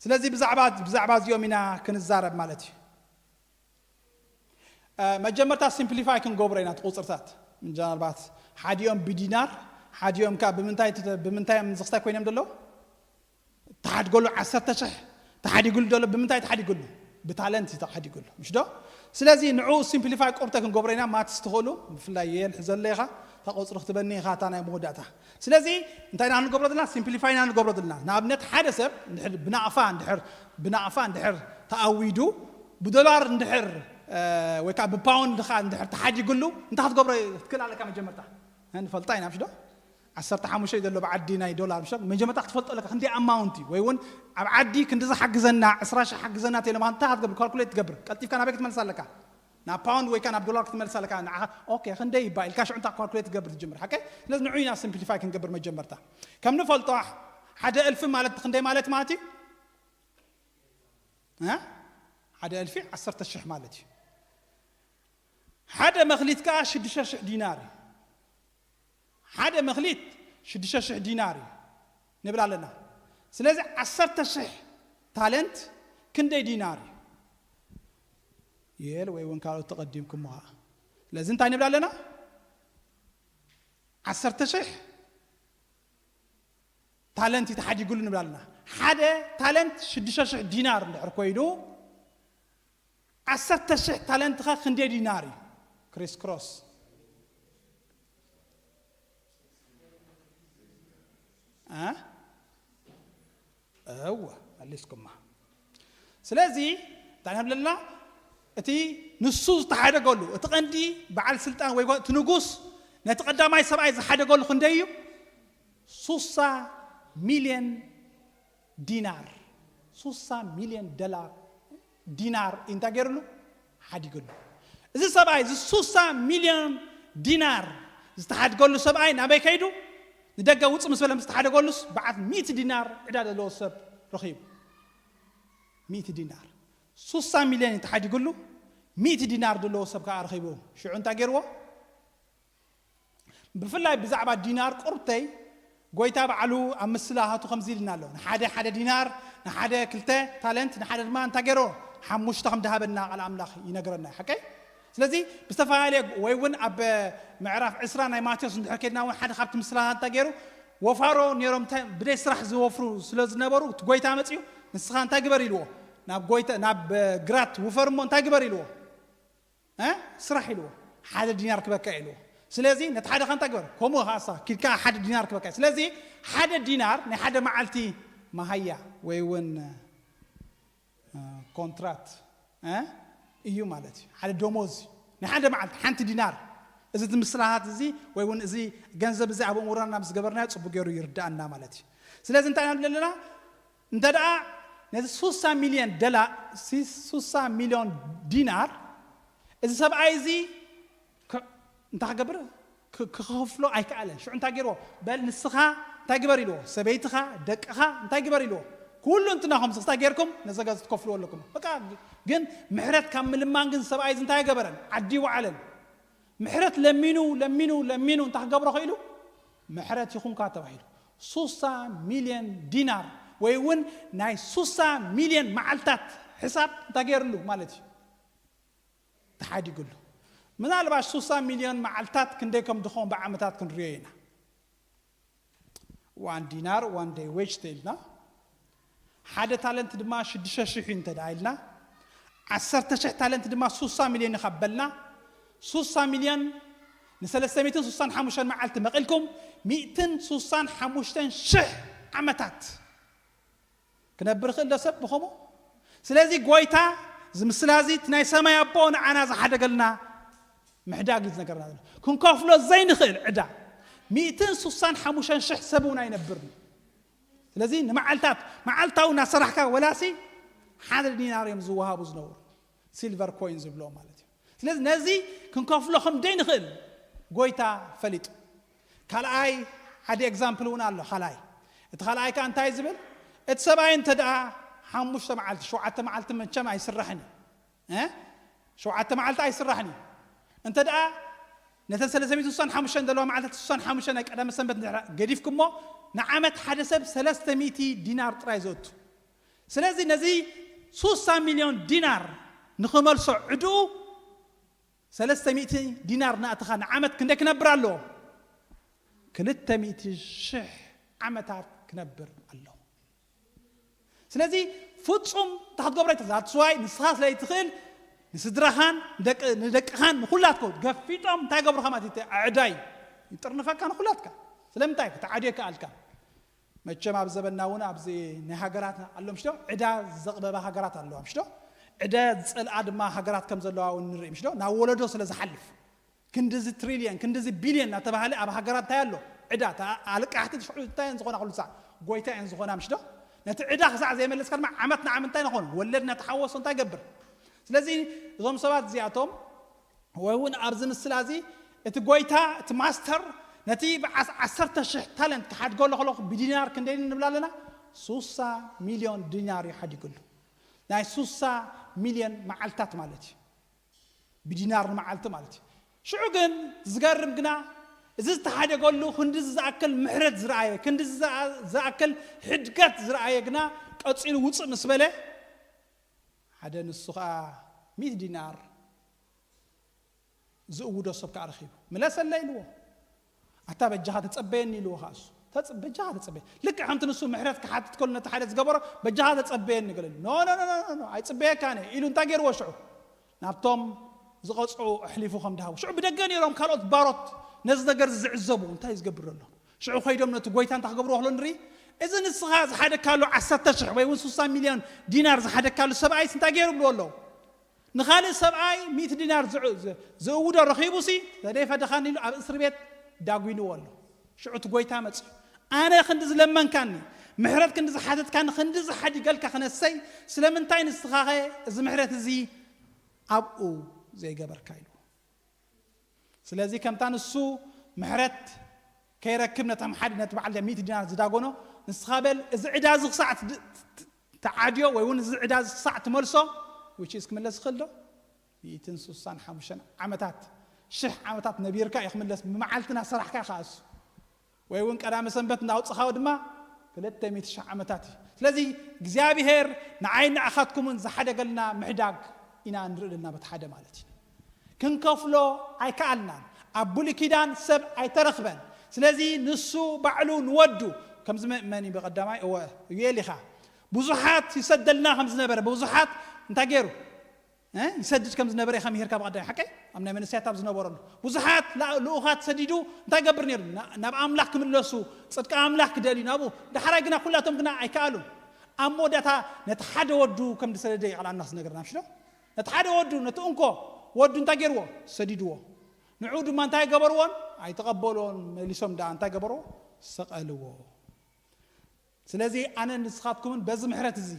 ስለዚ ብዛዕባ፣ ብዛዕባ እዚኦም ኢና ክንዛረብ ማለት እዩ። እ፣ መጀመርታ ሲምፕሊፋይ ክንገብሮ ኢና እቲ ቁጽርታት። ምናልባት ሓዲኦም ብዲናር፣ ሓዲኦም ከኣ ብምንታይ ት-፣ ብምንታይ እዮም ዝኽስታይ ኮይኖም ዘለዉ? ተሓድገሉ ዓሰርተ ሽሕ ተሓዲግሉ ዘሎ ብምንታይ ተሓዲግሉ? ብታለንት እዩ ተሓዲግሉ፣ ምሽ ዶ? ስለዚ ንዕኡ ሲምፕሊፋይ ቁርተ ክንገብሮ ኢና። ማትስ ትኽእሉ፣ ብፍላይ የል ሕዘለ ኢኻ፣ እታ ቁጽሪ ክትበኒ ኢኻ፣ እታ ናይ መወዳእታ። ስለዚ እንታይ ኢና ንገብሮ ዘለና? ሲምፕሊፋይ ኢና ንገብሮ ዘለና። ንኣብነት ሓደ ሰብ እንድሕር ብናቕፋ እንድሕር፣ ብናቕፋ እንድሕር ተኣዊዱ፣ ብዶላር እንድሕር፣ እ፣ ወይ ከዓ ብፓውንድ ኸዓ እንድሕር ተሓዲግሉ፣ እንታይ ክትገብሮ ክትክእል ኣለካ መጀመርታ? እ፣ ንፈልጣ ኢና፣ ምሽ ዶ? ዓሰርተ ሓሙሽተ እዩ ዘሎ ብዓዲ ናይ ዶላር፣ ምሽ ዶ? መጀመርታ ክትፈልጦ ኣለካ ክንደይ ኣማውንት እዩ፣ ወይ እውን ኣብ ዓዲ ክንዲ ዝሓግዘና፣ ዕስራ ሽሕ ሓግዘና ተይሎም፣ እንታይ ክትገብር? ካልኩሌት ትገብር። ቀልጢፍካ ናበይ ክትመልስ ኣለካ? ናብ ፓውንድ ወይ ከዓ ናብ ዶላር ክትመልስ ኣለካ። ንዓኻ፣ ኦኬ፣ ክንደይ ይባል ኢልካ ሽዑ እንታይ ካልኩሌት ትገብር ትጅምር። ሓቀይ? ስለዚ ንዑ ኢና ሲምፕሊፋይ ክንገብር መጀመርታ። ከም ንፈልጦ፣ ሓደ እልፊ ማለት ክንደይ ማለት ማለት እዩ? እ? ሓደ እልፊ ዓሰርተ ሽሕ ማለት እዩ። ሓደ መኽሊት ከዓ ሽዱሽተ ሽሕ ዲናር እዩ። ሓደ መኽሊት ሽዱሽተ ሽሕ ዲናር እዩ ንብል ኣለና። ስለዚ ዓሰርተ ሽሕ ታለንት ክንደይ ዲናር እዩ? የል ወይ እውን ካልኦት ተቐዲምኩም ኸዓ። ስለዚ እንታይ ንብል ኣለና? ዓሰርተ ሽሕ ታለንት እዩ ተሓዲጉሉ ንብል ኣለና። ሓደ ታለንት ሽዱሽተ ሽሕ ዲናር እንድሕር ኮይኑ፣ ዓሰርተ ሽሕ ታለንትኻ ክንደይ ዲናር እዩ? ክሪስ ክሮስ እ? እወ፣ መሊስኩማ። ስለዚ እንታይ ንብል ኣለና? እቲ ንሱ ዝተሓደገሉ፣ እቲ ቀንዲ በዓል ስልጣን ወይ እቲ ንጉስ ነቲ ቀዳማይ ሰብኣይ ዝሓደገሉ ክንደይ እዩ? ሱሳ ሚልዮን ዲናር፣ ሱሳ ሚልዮን ዶላር፣ ዲናር እዩ እንታይ ገይሩሉ? ሓዲጉሉ። እዚ ሰብኣይ፣ እዚ ሱሳ ሚልዮን ዲናር ዝተሓድገሉ ሰብኣይ ናበይ ከይዱ? ንደገ ውጽእ ምስ በለ ምስ ተሓደገሉስ፣ በዓል ሚእቲ ዲናር ዕዳ ዘለዎ ሰብ ረኺቡ። ሚእቲ ዲናር። ሱሳ ሚልዮን እዩ ተሓዲጉሉ፣ ሚእቲ ዲናር ዘለዎ ሰብ ከኣ ረኺቡ። ሽዑ እንታይ ገይርዎ? ብፍላይ ብዛዕባ ዲናር ቁርብተይ፣ ጎይታ ባዕሉ ኣብ ምስላ ሃቱ ከምዚ ኢልና ኣሎ። ንሓደ ሓደ ዲናር፣ ንሓደ ክልተ ታለንት፣ ንሓደ ድማ እንታይ ገይሮ? ሓሙሽተ ከም ድሃበና ቃል ኣምላኽ ይነግረና። ሓቀይ? ስለዚ ብዝተፈላለየ ወይ እውን ኣብ ምዕራፍ ዕስራ ናይ ማቴዎስ እንድሕር ከድና እውን ሓደ ካብቲ ምስላ እንታይ ገይሩ? ወፋሮ ነይሮም እንታይ ብደይ ስራሕ ዝወፍሩ ስለ ዝነበሩ እቲ ጎይታ መፅዩ ንስኻ እንታይ ግበር ኢልዎ? ናብ ጎይታ ናብ ግራት ውፈር እሞ እንታይ ግበር ኢልዎ? እ? ስራሕ ኢልዎ። ሓደ ዲናር ክበካ ኢልዎ። ስለዚ ነቲ ሓደ ከንታ ግበር። ከምኡ ከኣሳ ኪድካ ሓደ ዲናር ክበካ። ስለዚ ሓደ ዲናር ናይ ሓደ መዓልቲ መሃያ ወይ እውን እ፣ ኮንትራት እ፣ እዩ ማለት እዩ። ሓደ ደሞዝ ናይ ሓደ መዓልቲ ሓንቲ ዲናር። እዚ ምስላሃት እዚ ወይ እውን እዚ ገንዘብ እዚ ኣብ እምሮና ምስ ገበርናዮ ጽቡቅ ገይሩ ይርዳኣና ማለት እዩ። ስለዚ እንታይ ኢና ንብል ኣለና? እንተ ደኣ ነዚ ሱሳ ሚልዮን ደላ ሲ- ሱሳ ሚልዮን ዲናር እዚ ሰብኣይ እዚ ክ- እንታይ ክገብር ክ- ክኸፍሎ ኣይከኣለን። ሽዑ እንታይ ገይርዎ? በል ንስኻ እንታይ ግበር ኢልዎ? ሰበይትኻ፣ ደቅኻ እንታይ ግበር ኢልዎ? ኩሉ እንትናኹም እንታይ ጌርኩም ነዚ ገዛ ትከፍልዎ ኣለኩም። በቃ ግን ምሕረት ካብ ምልማን ግን ሰብኣይ እዚ እንታይ ገበረን? ዓዲ ይወዓለን። ምሕረት ለሚኑ ለሚኑ ለሚኑ እንታይ ክገብሮ ኽኢሉ? ምሕረት ይኹንካ ተባሂሉ። ሱሳ ሚልዮን ዲናር ወይ እውን ናይ ሱሳ ሚልዮን መዓልታት ሕሳብ እንታይ ገይርሉ ማለት እዩ? ተሓዲጉሉ። ምናልባሽ ሱሳ ሚልዮን መዓልታት ክንደይ ከም ድኾን ብዓመታት ክንሪኦ ኢና። ዋን ዲናር ዋን ደይ ዌጅ ተኢልና፣ ሓደ ታለንት ድማ ሽዱሽተ ሽሕ እዩ እንተ ደኣ ኢልና፣ ዓሰርተ ሽሕ ታለንት ድማ ሱሳ ሚልዮን እዩ ካብ በልና፣ ሱሳ ሚልዮን ንሰለስተ ሚእትን ሱሳን ሓሙሽተን መዓልቲ መቒልኩም፣ ሚእትን ሱሳን ሓሙሽተን ሽሕ ዓመታት ክነብር ይኽእል ዶ ሰብ ብኸምኡ? ስለዚ ጎይታ እዚ ምስላ እዚ እቲ ናይ ሰማይ ኣቦ ንዓና ዝሓደገልና ምሕዳግ እዩ ዝነገርና ዘሎ። ክንከፍሎ ዘይንኽእል ዕዳ ሚእትን ሱሳን ሓሙሽተን ሽሕ ሰብ እውን ኣይነብርን። ስለዚ ንመዓልታት መዓልታዊ እናሰራሕካ ወላሲ ሓደ ዲናር እዮም ዝወሃቡ ዝነበሩ ሲልቨር ኮይን ዝብሎ ማለት እዩ። ስለዚ ነዚ ክንከፍሎ ከም ደይንኽእል ጎይታ ፈሊጡ። ካልኣይ ሓደ ኤግዛምፕል እውን ኣሎ። ካልኣይ እቲ ካልኣይ ከኣ እንታይ ዝብል እቲ ሰብኣይ እንተ ደኣ ሓሙሽተ መዓልቲ ሸውዓተ መዓልቲ መቸም ኣይስራሕን እዩ እ ሸውዓተ መዓልቲ ኣይስራሕን እዩ እንተ ደኣ ነተን ሰለስተ ሚእቲ ስሳን ሓሙሽተን ዘለዋ መዓልታት ስሳን ሓሙሽተ ናይ ቀዳመ ሰንበት እንድሕር ገዲፍኩሞ ንዓመት ሓደ ሰብ ሰለስተ ሚእቲ ዲናር ጥራይ ዘእቱ። ስለዚ ነዚ ሱሳ ሚልዮን ዲናር ንኽመልሶ ዕድኡ ሰለስተ ሚእቲ ዲናር ናእትኻ ንዓመት ክንደይ ክነብር ኣለዎ? ክልተ ሚእቲ ሽሕ ዓመታት ክነብር ኣለዎ። ስለዚ ፍጹም እንታይ ክትገብሮ ኣይትኽእልን። That's why ንስኻ ስለ ኣይትኽእል ንስድራኻን ንደቂ- ንደቅኻን ንኹላትኮ ገፊጦም እንታይ ገብሩኻ ማለት እዩ? ኣዕዳይ ይጥርንፈካ ንኹላትካ። ስለምንታይ? ክትዓድዮ ይከኣልካ። መቸም ኣብ ዘበንና እውን ኣብዚ ናይ ሃገራት ኣሎ ምሽዶ ዕዳ ዘቕበባ ሃገራት ኣለዋ ምሽዶ ዕዳ ዝጸልኣ ድማ ሃገራት ከም ዘለዋ እውን ንርኢ ምሽዶ ናብ ወለዶ ስለ ዝሓልፍ ክንድዚ ትሪልየን ክንድዚ ቢልየን እናተባሃለ ኣብ ሃገራት እንታይ ኣሎ ዕዳ ኣልቃሕቲ ሽዑ እንታይ እየን ዝኾና ኩሉ ሳዕ ጎይታ እየን ዝኾና ምሽዶ ነቲ ዕዳ ክሳዕ ዘይመለስካ ድማ ዓመት ንዓመት እንታይ ንኾኑ ወለድ እናተሓወሶ እንታይ ገብር ስለዚ እዞም ሰባት እዚኣቶም ወይ እውን ኣብዚ ምስላ እዚ እቲ ጎይታ እቲ ማስተር ነቲ ብዓሰርተ ሽሕ ታለንት ክሓድገሉ ከለኹ ብዲናር ክንደይ ንብል ኣለና ሱሳ ሚልዮን ዲናር እዩ ሓዲግሉ ናይ ሱሳ ሚልዮን መዓልታት ማለት እዩ ብዲናር ንመዓልቲ ማለት እዩ ሽዑ ግን ዝገርም ግና እዚ ዝተሓደገሉ ክንዲ ዝኣክል ምሕረት ዝረኣየ ክንዲ ዝኣክል ሕድገት ዝረኣየ ግና ቀፂሉ ውፅእ ምስ በለ ሓደ ንሱ ከዓ ሚእቲ ዲናር ዝእውዶ ሰብ ከዓ ረኺቡ ምለሰለ ኢልዎ ኣታ በጃኻ ተጸበየኒ ኢልዎ ከዓ እሱ ተጽ- በጃኻ ተጸበየ። ልክዕ ከምቲ ንሱ ምሕረት ክሓትት ከሎ ነቲ ሓደ ዝገበሮ፣ በጃኻ ተጸበየኒ ገለ ኢሉ። ኖ፣ ኖ፣ ኖ፣ ኖ፣ ኖ፣ ኣይጽበየካን እየ ኢሉ እንታይ ገይርዎ ሽዑ? ናብቶም ዝቐጽዑ ኣሕሊፉ ከም ድሃቡ። ሽዑ ብደገ ነይሮም ካልኦት ባሮት ነዚ ነገር ዝዕዘቡ፣ እንታይ እዩ ዝገብር ዘሎ? ሽዑ ኮይዶም ነቲ ጎይታ እንታይ ክገብርዎ ከሎ ንርኢ? እዚ ንስኻ ዝሓደካሉ ዓሰርተ ሽሕ ወይ እውን ስሳ ሚልዮን ዲናር ዝሓደካሉ ሰብኣይስ እንታይ ገይሩ ብልዎ ኣለዉ? ንኻልእ ሰብኣይ ሚእቲ ዲናር ዝዕ- ዝ- ዝእውዶ ረኺቡሲ፣ "ዘደይ ፈደኻኒ" ኢሉ ኣብ እስሪ ቤት ዳጒንዎ ኣሎ። ሽዑ እቲ ጎይታ መጽኡ፣ "ኣነ ክንዲ ዝለመንካኒ፣ ምሕረት ክንዲ ዝሓተትካኒ፣ ክንዲ ዝሓዲገልካ ክነሰይ፣ ስለምንታይ ንስኻኸ እዚ ምሕረት እዚ ኣብኡ ዘይገበርካ?" ኢሉ። ስለዚ ከምታ ንሱ ምሕረት ከይረክብ ነቶም ሓደ ነቲ በዓል ሚእቲ ዲናር ዝዳጎኖ፣ ንስኻ በል እዚ ዕዳ እዚ ክሳዕ ትድ- ት- ት- ትዓድዮ ወይ እውን እዚ ዕዳ እዚ ክሳዕ ትመልሶ፣ which is ክምለስ ይኽእል ዶ? ሚእትን ስሳን ሓሙሽተን ዓመታት፣ ሽሕ ዓመታት ነቢርካ እዩ ክምለስ፣ ብመዓልትና ሰራሕካ ከኣሱ። ወይ እውን ቀዳመ ሰንበት እናውፅኻዊ ድማ ክልተ ሚእቲ ሽሕ ዓመታት እዩ። ስለዚ እግዚኣብሔር ንዓይ ንኣኻትኩምን ዝሓደገልና ምሕዳግ ኢና ንርኢ ዘለና በቲ ሓደ ማለት እዩ። ክንከፍሎ ኣይከኣልናን። ኣብ ብሉይ ኪዳን ሰብ ኣይተረኽበን። ስለዚ ንሱ ባዕሉ ንወዱ፣ ከምዚ መ- መን እዩ ብቐዳማይ? እወ፣ ዩኤል ኢኻ። ብዙሓት ይሰደልና ከም ዝነበረ፣ ብዙሓት እንታይ ገይሩ? እ? ይሰድድ ከም ዝነበረ ኢኻ ምሂርካ ብቐዳማይ፣ ሓቀይ? ኣብ ናይ መንእሰያት ኣብ ዝነበረሉ። ብዙሓት ላ- ልኡኻት ሰዲዱ እንታይ ገብር ነይሩ? ና- ናብ ኣምላኽ ክምለሱ፣ ጽድቂ ኣምላኽ ክደልዩ ናብኡ። ዳሕራይ ግና ኩላቶም ግና ኣይከኣሉን። ኣብ መወዳእታ ነቲ ሓደ ወዱ ከም ዝሰደደ እዩ ቃል ኣምላኽ ዝነገርና፣ ምሽ ዶ? ነቲ ሓደ ወዱ፣ ነቲ እንኮ ወዱ እንታይ ገይርዎ? ሰዲድዎ። ንዑ ድማ እንታይ ገበርዎን? ኣይተቐበልዎን። መሊሶም ደኣ እንታይ ገበርዎ? ሰቐልዎ። ስለዚ ኣነ ንስኻትኩምን በዚ ምሕረት እዚ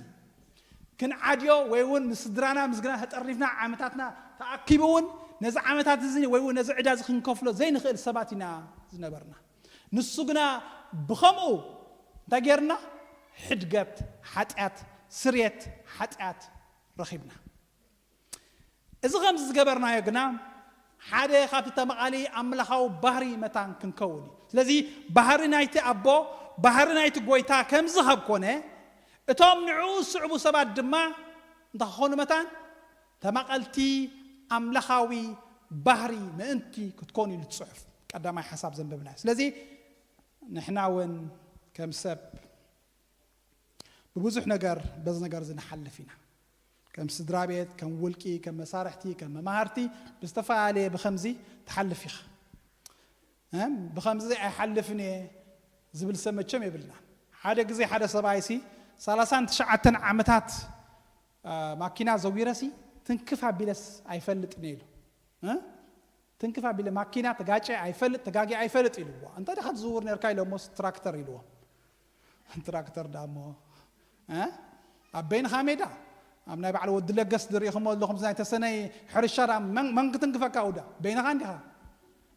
ክንዓድዮ ወይ እውን ምስ ስድራና ምስግና ተጠርኒፍና ዓመታትና ተኣኪቡ እውን ነዚ ዓመታት እዚ ወይ እውን ነዚ ዕዳ እዚ ክንከፍሎ ዘይንኽእል ሰባት ኢና ዝነበርና። ንሱ ግና ብኸምኡ እንታይ ጌርና? ሕድገት ሓጢኣት፣ ስርየት ሓጢኣት ረኺብና። እዚ ከምዚ ዝገበርናዮ ግና ሓደ ካብቲ ተመቓሊ ኣምላኻዊ ባህሪ መታን ክንከውን እዩ። ስለዚ ባህሪ ናይቲ ኣቦ፣ ባህሪ ናይቲ ጎይታ ከምዚ ካብ ኮነ፣ እቶም ንዕኡ ዝስዕቡ ሰባት ድማ እንታይ ክኾኑ መታን? ተመቐልቲ ኣምላኻዊ ባህሪ ምእንቲ ክትኮኑ ኢሉ እቲ ጽሑፍ። ቀዳማይ ሓሳብ ዘንበብና እዩ። ስለዚ ንሕና እውን ከም ሰብ ብብዙሕ ነገር በዚ ነገር እዚ ንሓልፍ ኢና። ከም ስድራ ቤት፣ ከም ውልቂ፣ ከም መሳርሕቲ፣ ከም መማህርቲ፣ ብዝተፈላለየ ብኸምዚ ትሓልፍ ኢኻ። እም፣ ብኸምዚ ኣይሓልፍን እየ ዝብል ሰብ መቸም የብልና። ሓደ ግዜ ሓደ ሰብኣይሲ ሰላሳን ትሽዓተን ዓመታት አ፣ ማኪና ዘዊረሲ ትንክፍ ኣቢለስ ኣይፈልጥን እየ ኢሉ። እ? ትንክፍ ኣቢለ ማኪና ተጋጨ ኣይፈልጥ፣ ተጋጊ ኣይፈልጥ ኢልዎ። እንታይ ደኻ ትዝውር ነርካ ኢሎሞ ትራክተር ኢልዎ። ትራክተር ዳሞ እ? ኣብ በይንኻ ሜዳ ኣብ ናይ ባዕለ ወዲ ለገስ ዝርኢኹሞ ኣለኹም ናይ ተሰነይ ሕርሻ ዳ መን መን ክትንክፈካ ውዳ በይንኻ እንዲኻ።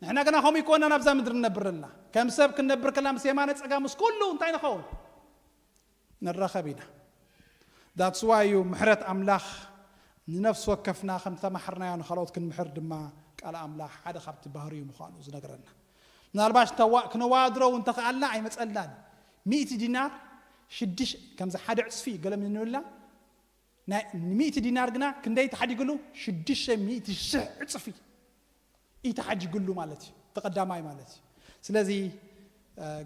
ንሕና ግና ከምኡ ይኮና ናብዛ ምድሪ ንነብር ኣለና። ከም ሰብ ክንነብር ከላ ምስ የማነ ጸጋ ምስ ኩሉ እንታይ ንኸውን ንራኸብ ኢና። That's why እዩ ምሕረት ኣምላኽ ንነፍሲ ወከፍና ከም ተማሕርናዮ ንኻልኦት ክንምሕር ድማ ቃል ኣምላኽ ሓደ ካብቲ ባህሪኡ ምዃኑ ዝነግረና። ምናልባሽ ተዋ- ክነዋድሮ እውን እንተኽኣልና ኣይመፀልናን። ሚእቲ ዲናር ሽድሽ ከምዚ ሓደ ዕፅፊ እዩ ገለ ምንብላ ናይ ሚእቲ ዲናር ግና ክንደይ ተሓዲግሉ? ሽዱሽተ ሚእቲ ሽሕ ዕፅፊ እዩ ተሓዲግሉ ማለት እዩ። ተቐዳማይ ማለት እዩ። ስለዚ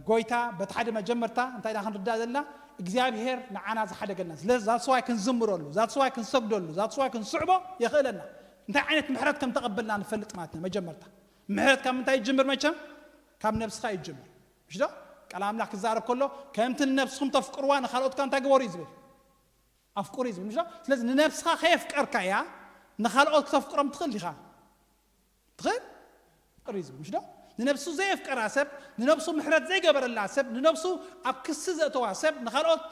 ጎይታ በቲ ሓደ መጀመርታ እንታይ ኢና ክንርዳእ ዘለና እግዚኣብሔር ንዓና ዝሓደገልና ስለዚ that's why ክንዝምረሉ that's why ክንሰግደሉ that's why ክንስዕቦ የኽእለና። እንታይ ዓይነት ምሕረት ከም ተቐበልና ንፈልጥ ማለት ኢና። መጀመርታ ምሕረት ካብ ምንታይ ይጅምር? መቸም ካብ ነብስኻ ይጅምር። ምሽ ዶ? ቃል ኣምላኽ ክዛረብ ከሎ ከምቲ ንነብስኹም ተፍቅርዋ ንኻልኦትካ እንታይ ግበሩ እዩ ዝብል? ኣፍቅሩ እዩ ዝብል ምሽ ዶ? ስለዚ ንነብስኻ ከየፍቀርካ እያ ንኻልኦት ክተፍቅሮም ትኽእል ዲኻ? ትኽእል? ቅሪ ዝብል ምሽ ዶ? ንነብሱ ዘየፍቀራ ሰብ ንነብሱ ምሕረት ዘይገበረላ ሰብ ንነብሱ ኣብ ክሲ ዘእተዋ ሰብ ንኻልኦት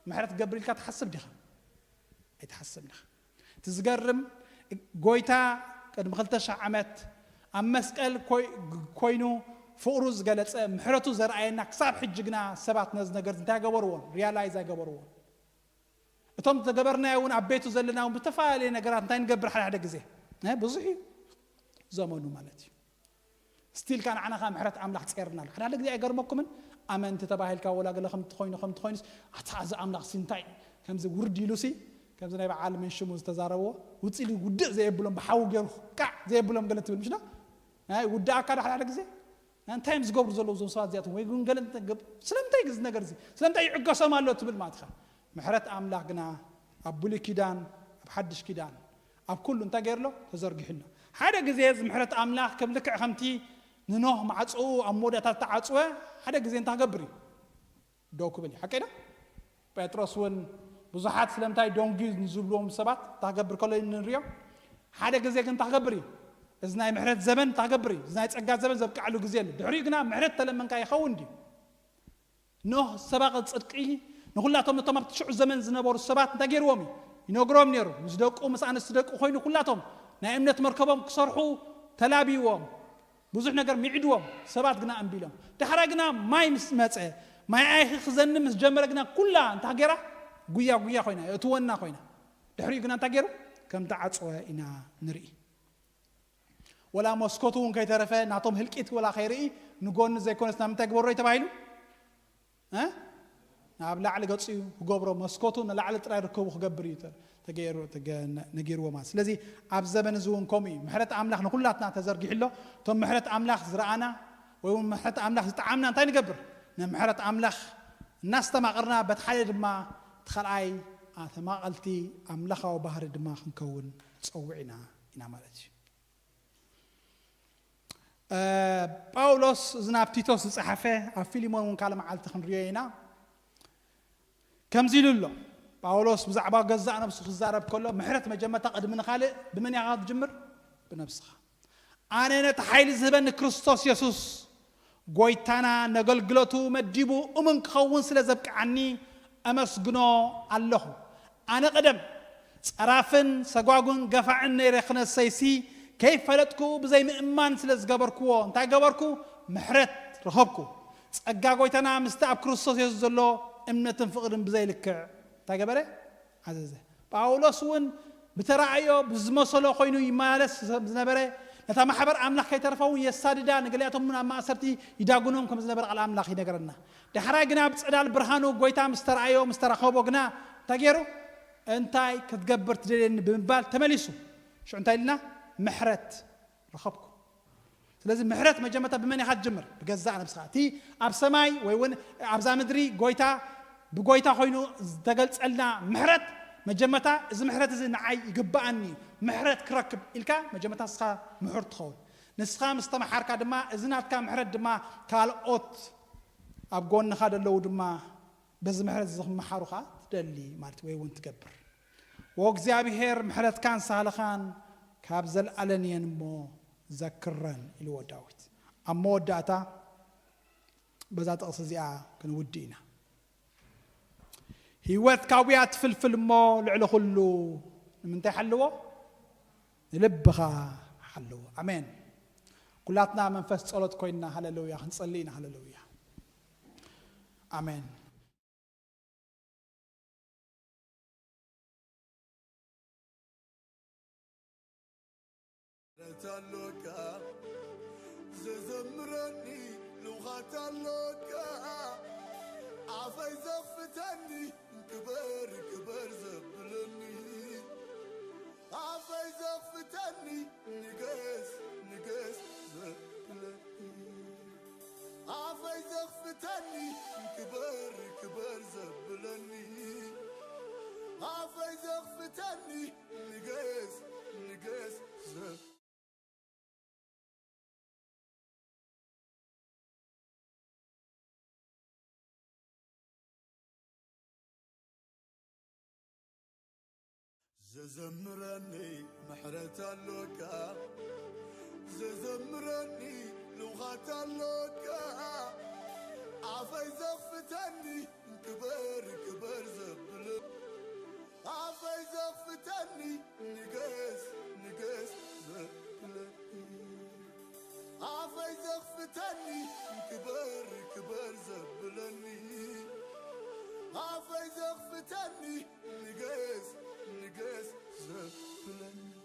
ምሕረት ገብር ኢልካ ትሓስብ ዲኻ? ኣይትሓስብ ዲኻ? እቲ ዝገርም ጎይታ ቅድሚ ክልተ ሽሕ ዓመት ኣብ መስቀል ኮይ- ኮይኑ ፍቕሩ ዝገለጸ ምሕረቱ ዘርኣየና ክሳብ ሕጂ ግና ሰባት ነዚ ነገር እንታይ ገበርዎን ሪያላይዝ ኣይገበርዎን። እቶም ዝገበርናዮ እውን ኣብ ቤቱ ዘለና እውን ብዝተፈላለየ ነገራት እንታይ ንገብር ሓደ ሓደ ግዜ እ ብዙሕ እዩ ዘመኑ ማለት እዩ። ስቲል ካ ንዓና ካ ምሕረት ኣምላኽ ጸርና ኣሎ ሓደ ሓደ ግዜ ኣይገርመኩምን? ኣመንቲ ተባሂልካ ወላ ገለ ከምቲ ኮይኑ ከምቲ ኮይኑስ ኣታ እዚ ኣምላኽ ሲ እንታይ ከምዚ ውርድ ኢሉ ሲ ከምዚ ናይ በዓል መንሽሙ ዝተዛረብዎ ውፅእ ኢሉ ውድእ ዘየብሎም ብሓዊ ገይሩ ቃዕ ዘየብሎም ገለ ትብል ምሽ ዶ ናይ ውድኣካ ዶ ሓደ ሓደ ግዜ እንታይ እዮም ዝገብሩ ዘለዉ እዞም ሰባት እዚኣቶም? ወይ ግን ገለ እንተ-፣ ገብ-፣ ስለምንታይ እዚ ነገር እዚ? ስለምንታይ ይዕገሶም ኣሎ ትብል ማለት ኢኻ። ምሕረት ኣምላኽ ግና ኣብ ብሉይ ኪዳን፣ ኣብ ሓድሽ ኪዳን፣ ኣብ ኩሉ እንታይ ገይሩ ኣሎ? ተዘርጊሑ ኣሎ። ሓደ ግዜ እዚ ምሕረት ኣምላኽ ከም ልክዕ ከምቲ ንኖህ ማዕጾኡ ኣብ መወዳእታ ዝተዓጽወ፣ ሓደ ግዜ እንታይ ክገብር እዩ? ደው ክብል እዩ። ሓቀይ ዶ? ጴጥሮስ እውን ብዙሓት ስለምንታይ ደንጉዩ ንዝብልዎም ሰባት እንታይ ክገብር ከሎ ንሪኦ። ሓደ ግዜ ግን እንታይ ክገብር እዩ? እዚ ናይ ምሕረት ዘመን እንታይ ክገብር እዩ? እዚ ናይ ጸጋ ዘመን ዘብቅዓሉ ግዜ ኣሎ። ድሕሪኡ ግና ምሕረት ተለመንካ ይኸውን ድዩ? ኖህ ሰባቂ ጽድቂ ንኹላቶም ነቶም ኣብቲ ሽዑ ዘመን ዝነበሩ ሰባት እንታይ ገይርዎም እዩ? ይነግሮም ነይሩ። ምስ ደቁ፣ ምስ ኣንስቲ ደቁ ኮይኑ ኩላቶም ናይ እምነት መርከቦም ክሰርሑ ተላቢዎም። ብዙሕ ነገር ሚዕድዎም፣ ሰባት ግና እምቢ ኢሎም። ዳሕራይ ግና ማይ ምስ መጸ፣ ማይ ኣይኺ ክዘንብ ምስ ጀመረ ግና ኩላ እንታይ ገይራ? ጉያ ጉያ ኮይና፣ የእትወና ኮይና። ድሕሪኡ ግና እንታይ ገይሩ? ከም ተዓጽወ ኢና ንርኢ። ወላ መስኮቱ እውን ከይተረፈ ናቶም ህልቂት ወላ ከይርኢ ንጎኒ ዘይኮነስ ናብ ምንታይ ግበሮ እዩ ተባሂሉ? እ? ናብ ላዕሊ ገጹ እዩ ክገብሮ፣ መስኮቱ ንላዕሊ ጥራይ ርከቡ ክገብር እዩ ተ-፣ ተገይሩ፣ ተገ-፣ ነ-፣ ነጊርዎ ማለት። ስለዚ ኣብ ዘበን እዚ እውን ከምኡ እዩ። ምሕረት ኣምላኽ ንኹላትና ተዘርጊሑ ኣሎ። እቶም ምሕረት ኣምላኽ ዝረኣና ወይ እውን ምሕረት ኣምላኽ ዝጠዓምና እንታይ ንገብር? ንምሕረት ኣምላኽ እናስተማቕርና በቲ ሓደ ድማ እቲ ካልኣይ ተማቐልቲ ኣምላኻዊ ባህሪ ድማ ክንከውን ንጸውዕ ኢና፣ ኢና ማለት እዩ። እ፣ ጳውሎስ እዚ ናብ ቲቶስ ዝጸሓፈ ኣብ ፊልሞን እውን ካልእ መዓልቲ ክንሪኦ ኢና። ከምዚ ኢሉ ኣሎ። ጳውሎስ ብዛዕባ ገዛእ ነብሱ ክዛረብ ከሎ ምሕረት መጀመርታ ቅድሚ ንኻልእ ብመን ኢኻ ትጅምር? ብነብስኻ። ኣነ ነቲ ሓይሊ ዝህበኒ ክርስቶስ የሱስ ጎይታና ነገልግሎቱ መዲቡ እሙን ክኸውን ስለ ዘብቅዓኒ ኣመስግኖ ኣለኹ። ኣነ ቀደም ጸራፍን ሰጓጉን ገፋዕን ነይረ ክነሰይሲ ከይፈለጥኩ ብዘይ ምእማን ስለ ዝገበርክዎ እንታይ ገበርኩ? ምሕረት ረኸብኩ። ጸጋ ጎይታና ምስቲ ኣብ ክርስቶስ የሱስ ዘሎ እምነትን ፍቕርን ብዘይ ልክዕ እንታይ ገበረ? ኣዘዘ። ጳውሎስ እውን ብተራእዮ ብዝመሰሎ ኮይኑ ይመላለስ ዝነበረ ነታ ማሕበር ኣምላኽ ከይተርፋ እውን የሳድዳ፣ ንገሊኣቶም እውን ኣብ ማእሰርቲ ይዳጉኖም ከም ዝነበረ ቃል ኣምላኽ ይነገረና። ዳሕራይ ግና ኣብ ጸዳል ብርሃኑ ጎይታ ምስ ተራእዮ፣ ምስ ተራኸቦ ግና እንታይ ገይሩ? እንታይ ክትገብር ትደልየኒ ብምባል ተመሊሱ። ሽዑ እንታይ ኢልና? ምሕረት ረኸብኩ። ስለዚ ምሕረት መጀመርታ ብመን ኢኻ ትጅምር? ብገዛእ ነብስኻ። እቲ ኣብ ሰማይ ወይ እውን ኣብዛ ምድሪ ጎይታ ብጎይታ ኮይኑ ዝተገልጸልና ምሕረት መጀመርታ እዚ ምሕረት እዚ ንዓይ ይግባኣኒ፣ ምሕረት ክረክብ ኢልካ መጀመርታ ንስኻ ምሑር ትኸውን። ንስኻ ምስ ተመሓርካ ድማ እዚ ናትካ ምሕረት ድማ ካልኦት ኣብ ጎንኻ ዘለዉ ድማ በዚ ምሕረት እዚ ክመሓሩ ኸዓ ትደሊ ማለት ወይ እውን ትገብር። "ወእግዚኣብሔር ምሕረትካን ሳህልኻን ካብ ዘለኣለን እየን እሞ ዘክረን" ኢልዎ ዳዊት። ኣብ መወዳእታ በዛ ጥቕሲ እዚኣ ክንውድእ ኢና። "ህይወት ካውያ ትፍልፍል እሞ ልዕሊ ኩሉ ንምንታይ ሓልዎ? ንልብኻ ሓልዎ።" ኣሜን። ኩላትና መንፈስ ጸሎት ኮይንና ሃለሉያ ክንጸሊ ኢና። ሃለሉያ። ኣሜን። ምሕረት ኣሎካ ዘዘምረኒ፣ ልውኻት ኣሎካ ኣፈይ ዘኽፍተኒ፣ ክበር ክበር ዘብለኒ፣ ኣፈይ ዘኽፍተኒ፣ ንገስ ንገስ ዘብለኒ፣ ኣፈይ ዘኽፍተኒ፣ ክበር ክበር ዘብለኒ፣ ኣፈይ ዘኽፍተኒ፣ ንገስ ንገስ ዘብ ዘዘምረኒ ምሕረት ኣሎካ፣ ዘዘምረኒ ልውኻት ኣሎካ፣ ኣፈይ ዘኽፍተኒ ክበር ክበር ዘብል፣ ኣፈይ ዘኽፍተኒ ንገስ ንገስ ዘብለኒ፣ ኣፈይ ዘኽፍተኒ ክበር ክበር ዘብለኒ፣ ኣፈይ ዘኽፍተኒ ንገስ ንገስ ዘብለኒ።